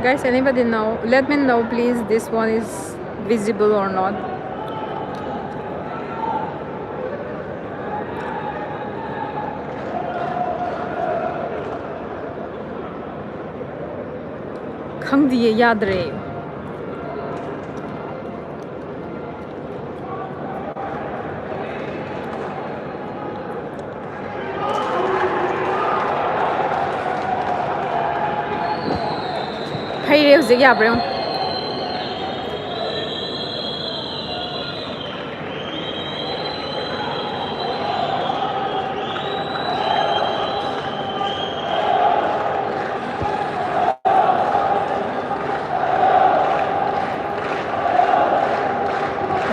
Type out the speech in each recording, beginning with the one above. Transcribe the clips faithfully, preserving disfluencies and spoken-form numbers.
Guys, anybody know? Let me know, please. This one is visible or not? ꯈꯪꯗꯤꯌꯦ, ꯌꯥꯗ꯭ꯔꯦ꯫ ꯍꯩꯔꯦ ꯍꯧꯖꯤꯛ, ꯌꯥꯕ꯭ꯔꯥ ꯌꯦꯡꯉꯣ꯫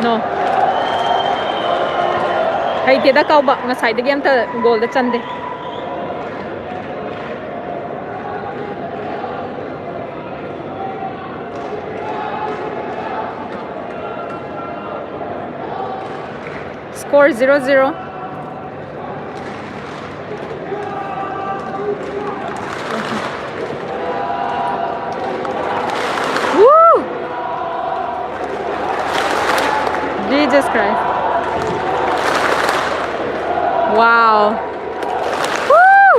No. ꯍꯩꯇꯦꯗ ꯀꯥꯎꯕ, ꯉꯁꯥꯏꯗꯒꯤ ꯑꯝꯇ gold ꯆꯟꯗꯦ꯫ Score zero zero. Woo! Jesus Christ. Wow. Woo!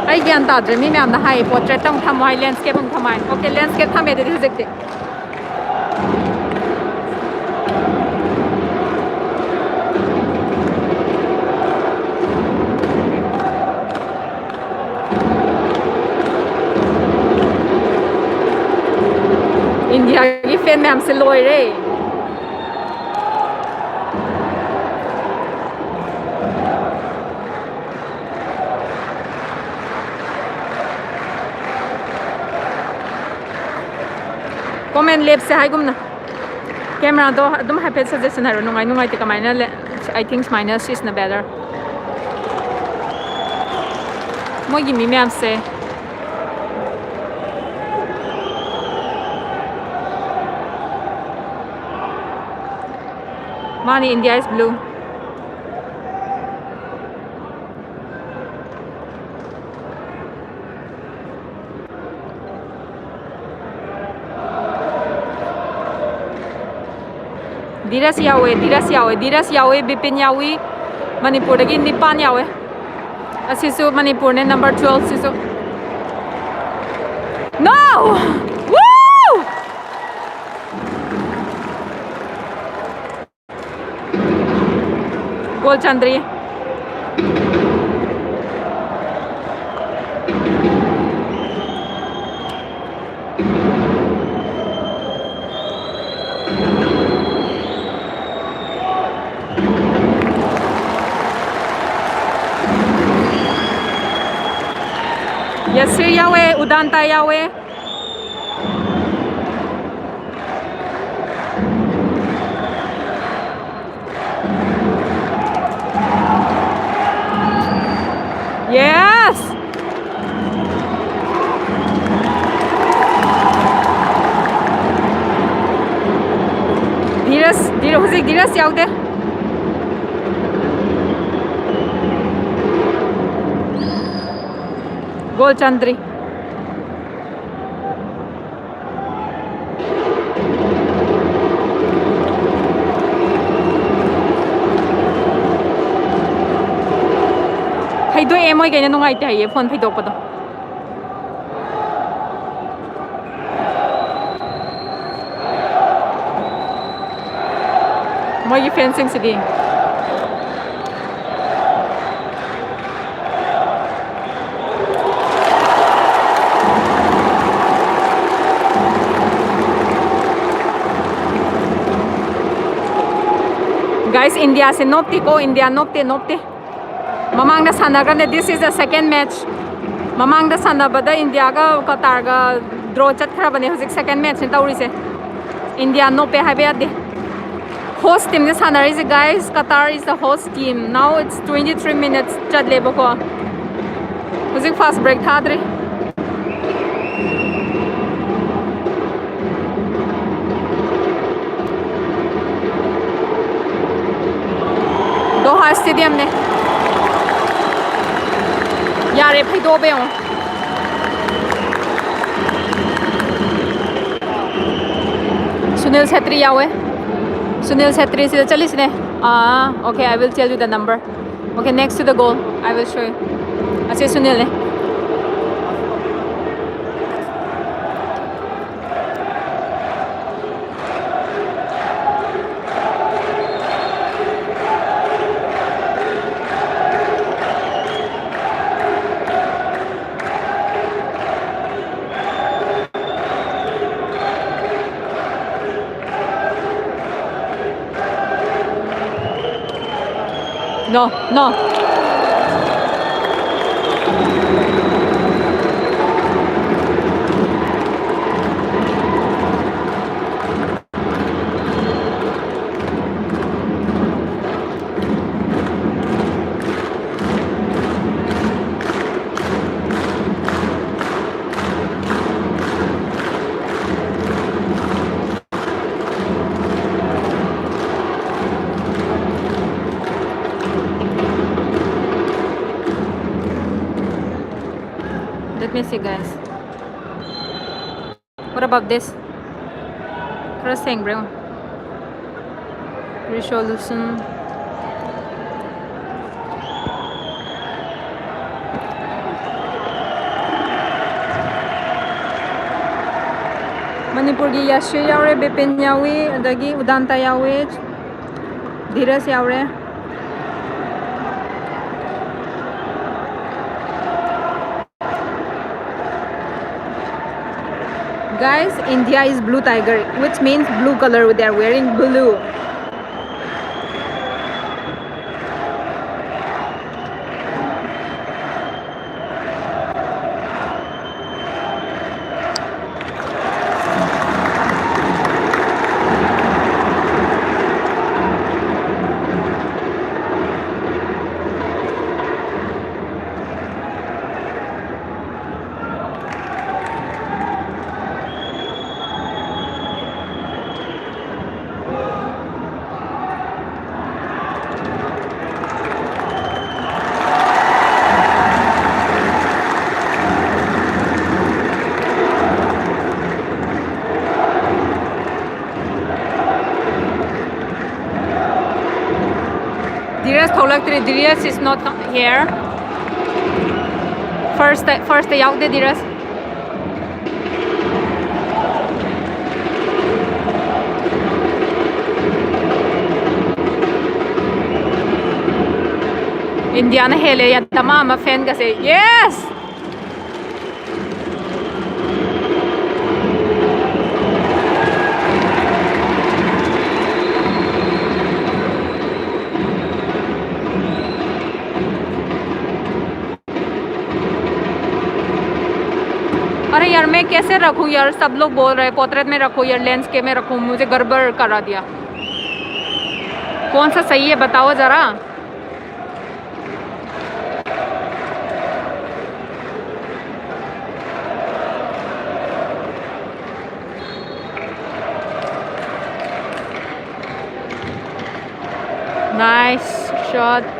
ꯑꯩ ꯒ꯭ꯌꯥꯟ ꯇꯥꯗ꯭ꯔꯦ꯫ ꯃꯤ ꯃꯌꯥꯝꯅ ꯍꯥꯏ, ꯄꯣꯔꯇ꯭ꯔꯦꯠꯇ ꯑꯃꯨꯛ ꯊꯝꯃꯣ ꯍꯥꯏ, ꯂꯦꯟꯁꯀꯦꯞ ꯑꯃꯨꯛ ꯊꯝꯃꯣ ꯍꯥꯏ꯫ ꯑꯣꯀꯦ, ꯂꯦꯟꯁꯀꯦꯞ ꯊꯝꯃꯦ ꯑꯗꯨꯗꯤ ꯍꯧꯖꯤꯛꯇꯤ꯫ ꯏꯟꯗꯤꯌꯥꯒꯤ ꯐꯦꯟ ꯃꯌꯥꯝꯁꯦ ꯂꯣꯏꯔꯦ꯫ Comment ꯂꯦꯞꯁꯦ ꯍꯥꯏꯒꯨꯝꯅ꯫ Cameraꯗꯣ ꯑꯗꯨꯝ ꯍꯥꯏꯐꯦꯠ suggestion ꯍꯥꯏꯔꯣ, ꯅꯨꯡꯉꯥꯏ ꯅꯨꯡꯉꯥꯏꯇꯦ ꯀꯃꯥꯏꯅ ꯂꯦ-, I think ꯁꯨꯃꯥꯏꯅ ꯁꯤꯁꯤꯅ better꯫ ꯃꯣꯏꯒꯤ ꯃꯤ ꯃꯌꯥꯝꯁꯦ꯫ ꯃꯥꯅꯤ, India is blue꯫ ꯙꯤꯔꯖ ꯌꯥꯎꯋꯦ, ꯙꯤꯔꯖ ꯌꯥꯎꯋꯦ, ꯙꯤꯔꯖ ꯌꯥꯎꯋꯦ, ꯕꯤꯄꯤꯟ ꯌꯥꯎꯏ꯫ ꯃꯅꯤꯄꯨꯔꯗꯒꯤ ꯅꯤꯄꯥꯟ ꯌꯥꯎꯋꯦ꯫ ꯑꯁꯤꯁꯨ ꯃꯅꯤꯄꯨꯔꯅꯦ, number twelve ꯁꯤꯁꯨ꯫ No! Woo! ꯒꯣꯜ ꯆꯟꯗ꯭ꯔꯤ꯫ ꯌꯥꯁꯤꯔ ꯌꯥꯎꯋꯦ, ꯎꯗꯥꯟꯇꯥ ꯌꯥꯎꯋꯦ꯫ Yes! ꯙꯤꯔꯖ, ꯙꯤꯔ-, ꯍꯧꯖꯤꯛ ꯙꯤꯔꯖ ꯌꯥꯎꯗꯦ꯫ ꯒꯣꯜ ꯆꯟꯗ꯭ꯔꯤ꯫ ꯐꯩꯗꯣꯛꯑꯦ, ꯃꯣꯏꯈꯩꯅ ꯅꯨꯡꯉꯥꯏꯇꯦ ꯍꯥꯏꯌꯦ ꯐꯣꯟ ꯐꯩꯗꯣꯛꯄꯗꯣ꯫ ꯃꯣꯏꯒꯤ ꯐꯦꯟꯁꯤꯡꯁꯤꯗꯤ꯫ Guys, ꯏꯟꯗꯤꯌꯥꯁꯦ ꯅꯣꯞꯇꯦꯀꯣ, India ꯅꯣꯞꯇꯦ, ꯅꯣꯞꯇꯦ꯫ ꯃꯃꯥꯡꯗ ꯁꯥꯟꯅꯈ꯭ꯔꯕꯅꯦ, this is the second match꯫ ꯃꯃꯥꯡꯗ ꯁꯥꯟꯅꯕꯗ ꯏꯟꯗꯤꯌꯥꯒ ꯀꯇꯥꯔꯒ ꯗ꯭ꯔꯣ ꯆꯠꯈ꯭ꯔꯕꯅꯦ꯫ ꯍꯧꯖꯤꯛ ꯁꯦꯀꯦꯟ ꯃꯦꯠꯆꯅꯦ ꯇꯧꯔꯤꯁꯦ꯫ ꯏꯟꯗꯤꯌꯥ ꯅꯣꯞꯄꯦ ꯍꯥꯏꯕ ꯌꯥꯗꯦ꯫ Host ꯇꯤꯝꯁꯦ ꯁꯥꯟꯅꯔꯤꯁꯦ, ꯒꯥꯏꯁ꯫ Qatar is the host team. Now it's twenty three minutes ꯆꯠꯂꯦꯕꯀꯣ꯫ ꯍꯧꯖꯤꯛ ꯐꯥꯁ ꯕ꯭ꯔꯦꯛ ꯊꯥꯗ꯭ꯔꯤ꯫ ꯗꯣꯍꯥ ꯁ꯭ꯇꯦꯗꯤꯌꯝꯅꯦ꯫ ꯌꯥꯔꯦ, ꯐꯩꯗꯣꯛꯑꯕ ꯌꯦꯡꯉꯣ꯫ ꯁꯨꯅꯤꯜ ꯁꯦꯇ꯭ꯔꯤ ꯌꯥꯎꯋꯦ꯫ ꯁꯨꯅꯤꯜ ꯁꯦꯇ꯭ꯔꯤ ꯁꯤꯗ ꯆꯠꯂꯤꯁꯤꯅꯦ꯫ ꯑꯥ, okay, I will tell you the number. Okay, next to the goal, I will show you. ꯑꯁꯤ ꯁꯨꯅꯤꯜꯅꯦ꯫ No, no. Let me see, guys. What about this? ꯈꯔ ꯁꯦꯡꯕ꯭ꯔꯥ ꯌꯦꯡꯉꯣ꯫ Resolution. ꯃꯅꯤꯄꯨꯔꯒꯤ ꯌꯥꯁꯤꯔ ꯌꯥꯎꯔꯦ, ꯕꯤꯄꯤꯟ ꯌꯥꯎꯏ, ꯑꯗꯒꯤ ꯎꯗꯥꯟꯇ ꯌꯥꯎꯏ, ꯙꯤꯔꯖ ꯌꯥꯎꯔꯦ꯫ Guys, India is blue tiger, which means blue color. They are wearing blue. ꯊꯣꯛꯂꯛꯇ꯭ꯔꯤ, Darius is not here. First, first ꯌꯥꯎꯗꯦ Darius. ꯏꯟꯗꯤꯌꯥꯅ ꯍꯦꯜꯂꯦ ꯌꯥ, ꯗꯃꯥ ꯑꯃ ꯐꯦꯟꯒꯁꯦ꯫ Yes! अरे यार, मैं कैसे रखूं यार? सब लोग बोल रहे हैं पोर्ट्रेट में रखो यार, लैंडस्केप में रखो, मुझे गड़बड़ करा दिया। कौन सा सही है बताओ जरा। Nice shot.